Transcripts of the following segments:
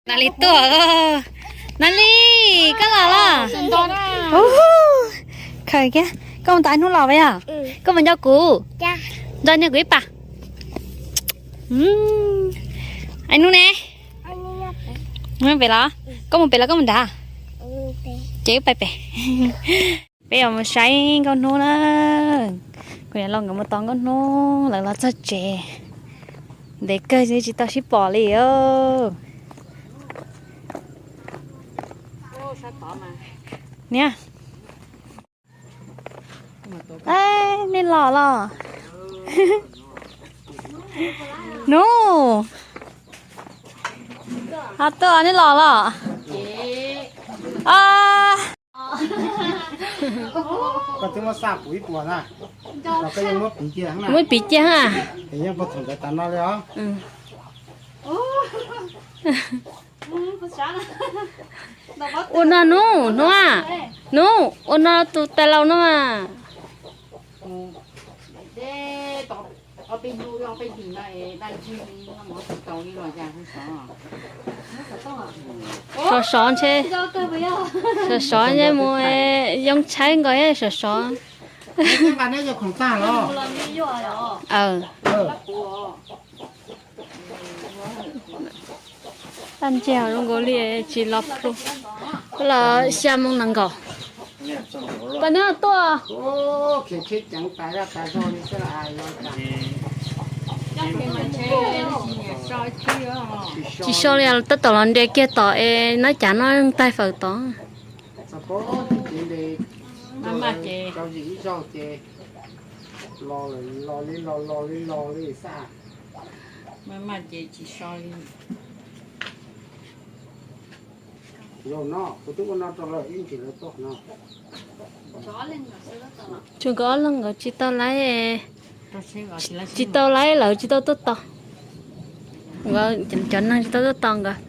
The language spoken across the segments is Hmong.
Natalie tuaj. Natalie, koj los los? Khaws kiag, koj mus tau ib hnub los vas yog? Koj mus nco kuv, nco niag kuv ib pas. Ib hnub ne, mus pem los? Koj mus pem los koj mus nrad? Ces wb pais pem. Peb yuav mus saib nkauj hnub na. Kuv niam laus nkawd mus tos nkauj hnub, lawv los txog tsev. Ntev kawg tsis tau sib pom li. Niam, nej los los? Hnub, ho tuaj, nej los los? Muab piv cia ha. Ua no hnub, hnub, hnub, ua no tus tais laus no mas. Sov sov ntshe, sov sov ntshe mus yoo tshaib nkaus sov sov. Tag ntsiag zoo nkaus li tsis los plhu, los xya moo nees nkaum. Pab neb tuaj. Tsis so li, tab tom los nres kiag tom es nab cav no taig fawm tod. Tseem nkawd ob leeg nkawd tsis tau laib, tsis tau laib, lawv tsis tau tuaj tos. Cov neeg tsis tau tuaj tos nkawd.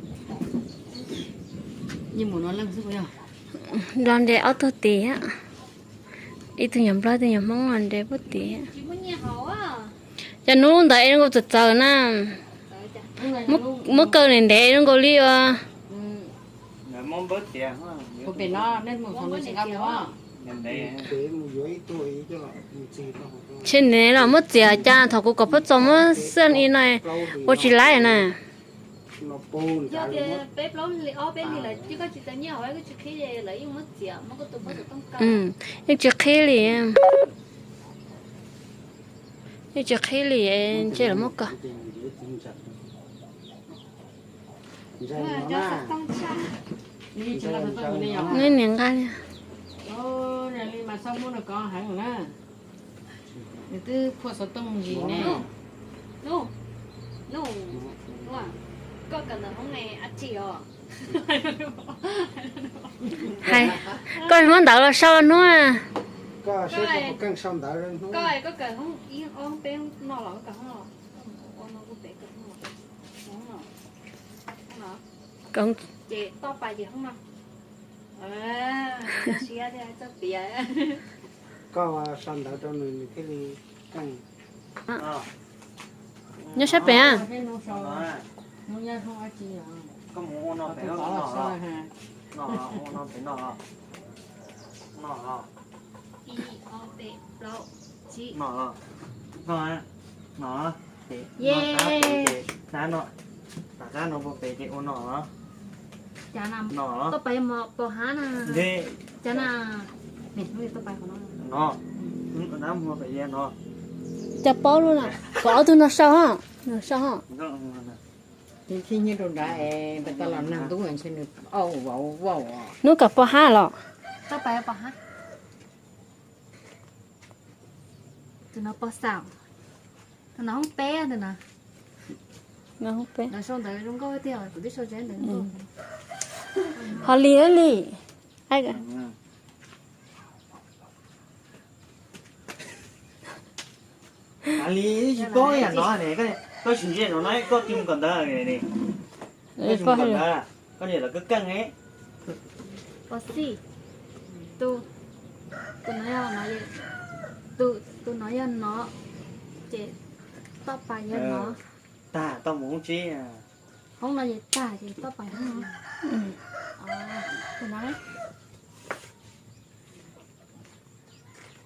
Los nres ob tug tid, ib tug nyuag nplog ib tug nyuag hmoob los nres puag tid. Cov hnub ntawd es zoo nkaus txawv txawv na. Muab kaw ntev ntev zoo nkaus li ua. Ntshe ntev los muab txiav cas thaum kuv kom phab txos muab xwb i no ua tsis laib na. Yeej tsis qhib li, yeej tsis qhib li, ntshe los muab kaw. Neb niam nqa li. Hais, koj muab ntawv los sau hnub. Ces toj pas ces hoob no. Koj sau ntawv rau nws, nws thiaj li. Nyob sab pem. Ib, ob, peb, plaub, tsib. Tom qab no puag pem ces ua no. Cas na, toj pas pos hav na. Cas na, toj pas no. Cas paub lub na, kom ob tug no sau, no sau. Hnub kom pos hav los? Toj pas pos hav. Tus no pos xaum. Tus no hoob peb, tus no. Hoob peb. Los sau ntawv zoo nkauj tiag, kuv twb sau tsis ntawv zoo nkauj. Ho li li. Li tsis paub yam no ne, koj tsis ntsia no no koj tig mus kom ntawd ne. Koj mus kom ntawd, koj niam lawv koj keej ne. Pos xij. Tus, tus no yog no, tus, tus no yog no, ces toj pas yog no. Tag toj mus hoob tsib. Hoob no ces tag ces toj pais hoob no.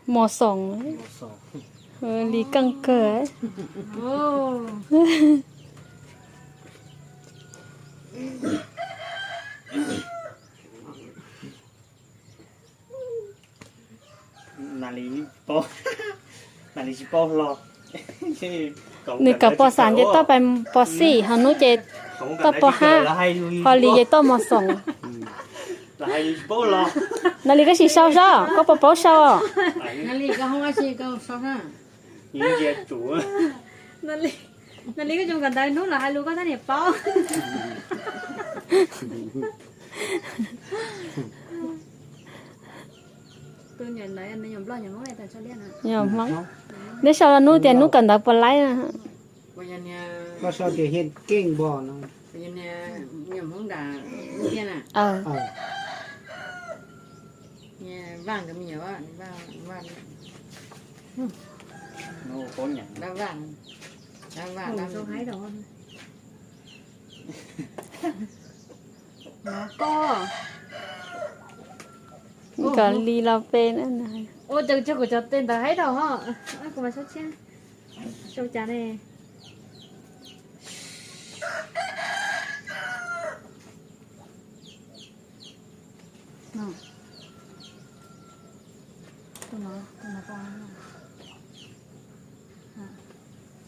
Mos xoom, li keej kawg. Nws kawm pos xam ces toj pais pos xim, ho hnub ces toj pos hab, ho li ces toj mos xoom. Nws li koj sim sau saib, koj puas paub sau? Nws li koj tsis kam ntawd hnub los hais lus koj thiaj niam paub. Tus nyuam ntawd nws nyuam Nplog nyuam Hmoob? Nyuam Hmoob. Neb sau hnub tias hnub kawm ntawv puas laib? Koj sau tias hiaj keej npo no. Kom li los pe na. Ua cas kuv cov tes ntawd haib dhau ho. Kuv mas sau tshiab. Sau cas ne?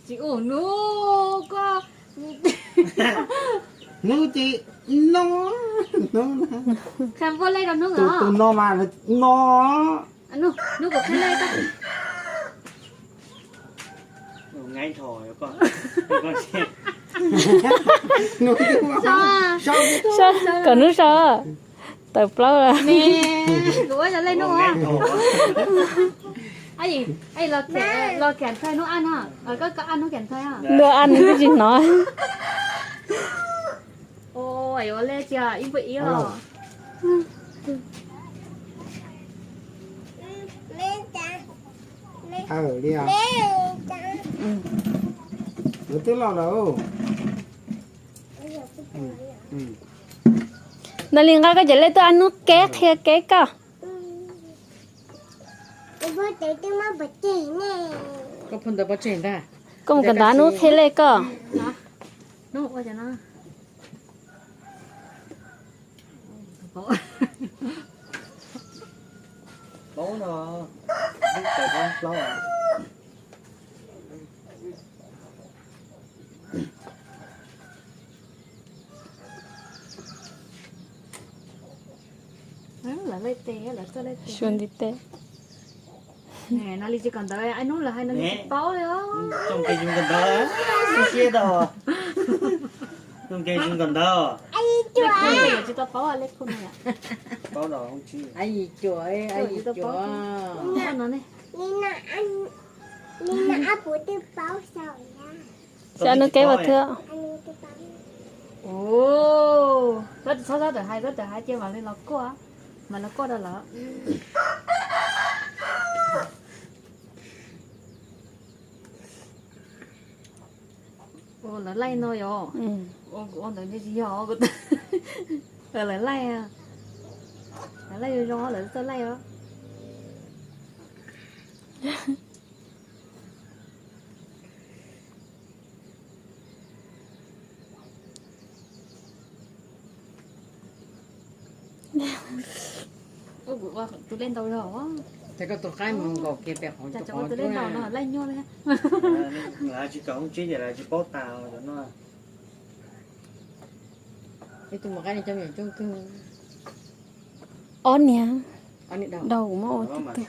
Tsis ua hnub koj. Hnub ces no, hnub, kha npua lej rau hnub tus, tus no mas no. Hnub kuv kha lej koj. Kom hnub sau tawm plaub. Kuv ua yog lej hnub. Los kiam nthaw hnub ab no, koj ab hnub kiam nthaw. Hnub ab nws twb tsis hnov. Ua lej cia ib npua ib os. Li os. Lawv twb loj lawm. Nws li nqa koj cov lej tuaj ab hnub kev qhia kev koj. Koj mus kawm ntawv ab hnub qhia lej koj. Lawv lej tes, lawv txoj lej tes. Suav ntiv tes. No li tsis kawm ntawv, ab hnub lawv hais no li tsis paub li os. Tsis kawm ntawv. Tsis tau paub lej khun no. Ab yim cuam, ab yim cuam. Li no ab puv twb paub xaus. Ab hnub kev ua thwb. Koj tsis txhob txhob tawm hais, koj tawm hais ces mam li los kuaj, mam los kuaj rau lawv. Ua lawv laij no yog. Ua kuv ua ntawd ntshe tsis yog. Lawv laij, lawv laij zoo zoo, lawv txawj laij os. Ua kuv ua tus lej ntau zog. Ces koj tus qaib mus nkaum kiag pem qhov, tus lej ntau no laij nyuaj li. Lawv tsis kawm hoob tsib ces lawv tsis paub tas no. Ib tug mus qaib ni cov me nyuam coob kawg. Ob niag. Ob niag daug, kuv muab ua tib tug.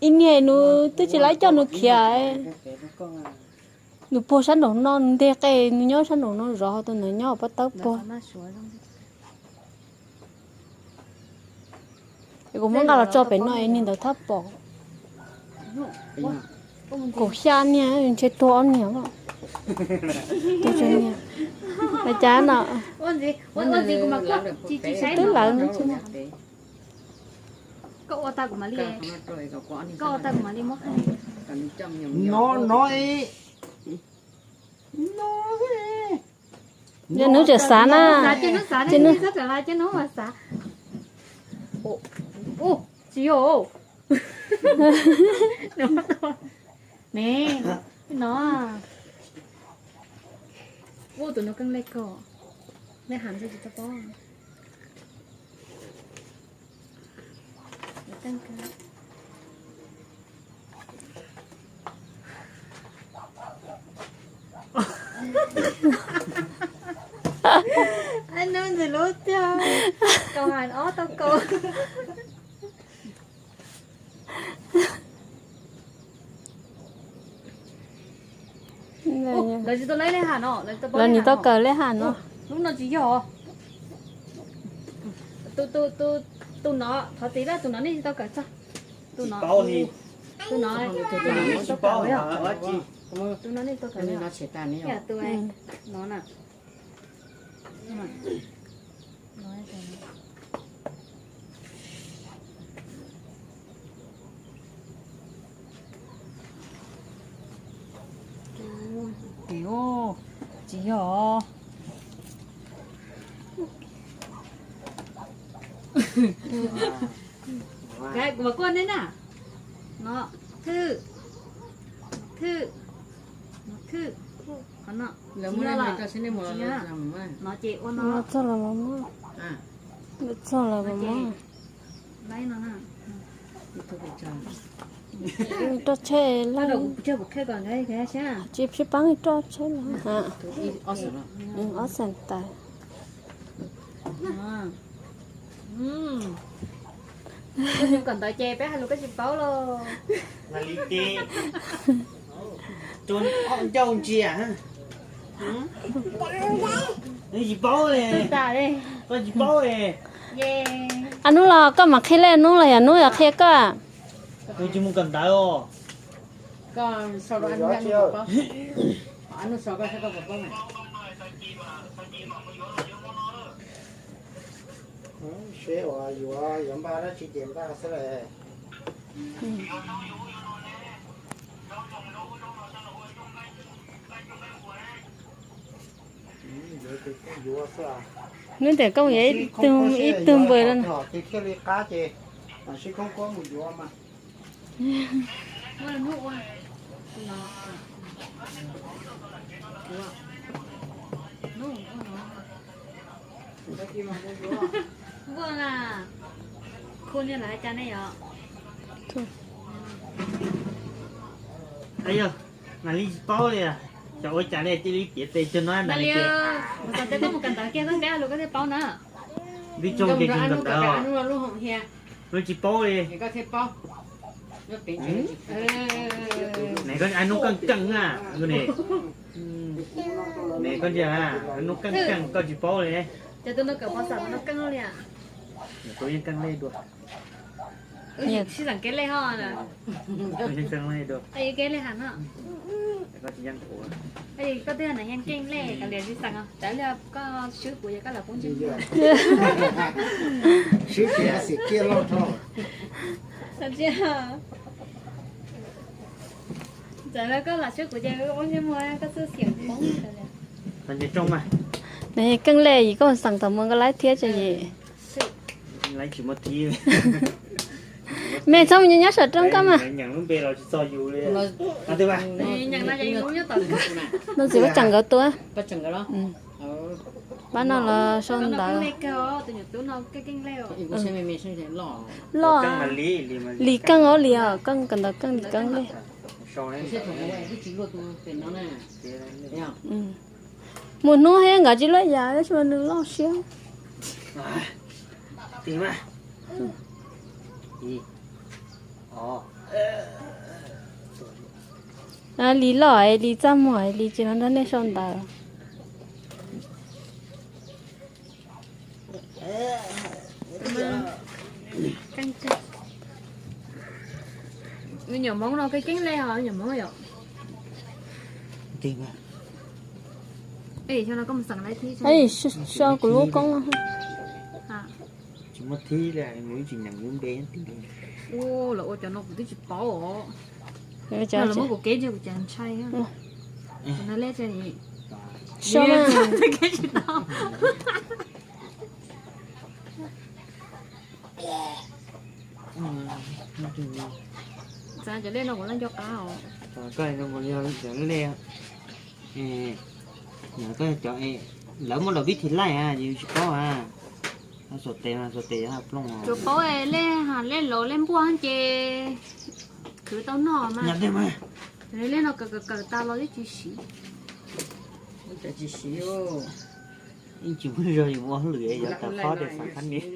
Ib niag nws twb tsis laib coj nws khiav. Nws puag sab nraum no, nws nteg qe, nws nyob sab nraum no zov, ho tus ntawd nyob pab tawb puag. Kuv muab nqa los tso pem no es niag ntawd thab pom. Kaum xya niag, ntshe tuag ob niag. Tuag tsawg niag. Cas no. Twb lawv no. Koj ua tag kuv mam li, koj ua tag kuv mam li muab qhia. No no, Hnub tseem xav na. Hnub xav, hnub xav, hnub mas xav. Tsis yog. Ne, no. Ua tus no keej lej koj. Nej has tsis tau paub. Ai, no ntxim lub tiag. Kaus has ob tau kaus. Lawv tsis tau lej lej has no, lawv tsis tau paub lej has no. Lawv nim tau kawm lej has no. Lub no tsis yog. Tus, tus, tus, tus no, thov txiv lawm, tus no nej tsis tau kawm txog. Tus no, tus no, tus no nej tsis tau kawm. Tus no nej tsis tau kawm. Yog tus no na. Tsis yog. Kuv mam kuaj nej na. No, thwj, thwj, thwj. Qhov no, no ces ua no. Txog los mas muab. Txog los mas muab. Roj tsheb laj. Tsis, tsis paub roj tsheb los. Ob xees tas. Koj mus kawm ntawv ces peb hais lus koj tsis paub los. Ncauj ntsia. Nws tsis paub li. Koj tsis paub li. A hnub los koj mam qhia lej hnub los yog hnub yog qhia koj. Kuv tsis mus kawm ntawv os. Seb uas yuav, yuav npaj dab tsi ces npaj xwb las. Hnub tias koj mus yuav ib tug, ib tug npawg lawm. Ces thiaj li qab ces sib khoob khuab mus yuav mas. Npua na, khu niag lawv hais cas ne yom? Yog, mam li tsis paub li, xyov ua cas li cia li piav tes cog no na li. Kuv xav tias koj mus kawm ntawv kiag xwb, peb hais lus koj thiaj paub na. Vim tsoom ces tsis kawm ntawv, lub tsis paub li. Ne koj hnub keej keej na, ne koj ntsia, hnub keej keej koj tsis paub li. Cov tus no kawm pov xam no keej li. Tus yeej keej lej dua. Sib xeem kev lej ho na. Tus yeej keej lej dua. Kev lej has no. Koj twb yog nas yeej keej lej, kav liam sib xeem os. Txawm li koj swb kuv yog koj lam poob ntsej muag. Swb kuv xim kiag loj dhau. Txawm li koj lam swb kuv ces poob ntsej muag, koj xwb xim poob. Nws keej lej yim koj xeem thaum mus nkauj laib thiab tso yim. Mej txhob mus nyob saum rooj koj mas. Ntxim ua tseem nkawd tua. Pab no los sau ntawv. Loj, Lis keej os, Lis os, keej kawm ntawv keej, Lis keej lej. Mus hnub thiab nkawd tsis luaj yam, tab sis mas nws loj siab. Lis loj, Lis txaj muag, Lis tsis los nrog nej sau ntawv. Nyuam Hmoob no keej keej lej os, nyuam Hmoob yom. Sau kuv lub koob no. Tsis muaj thib li, tsis nyeem lub npe. Los ua cov no kuv twb tsis paub os. Los muab kuv kev ntsia kuv cas ntshai. Kuv na lej tse ni. So mas. Txav cov lej no kuv laj nco qab os. Koj cov lej, koj cov, lawv muaj lawv vib thib laij a, yus tsis paub a. Xuas tes mas xuas tes yog plooj. Tsuas paub lej ha, lej lov lej npuaj ces khwv tau noj mas. Lej no kawm kawm kawm tas los twb tsis siv. Tsis siv, yeej tsis muaj zog yus ua hauj lwm, yog tau qhob tias xav qab niam.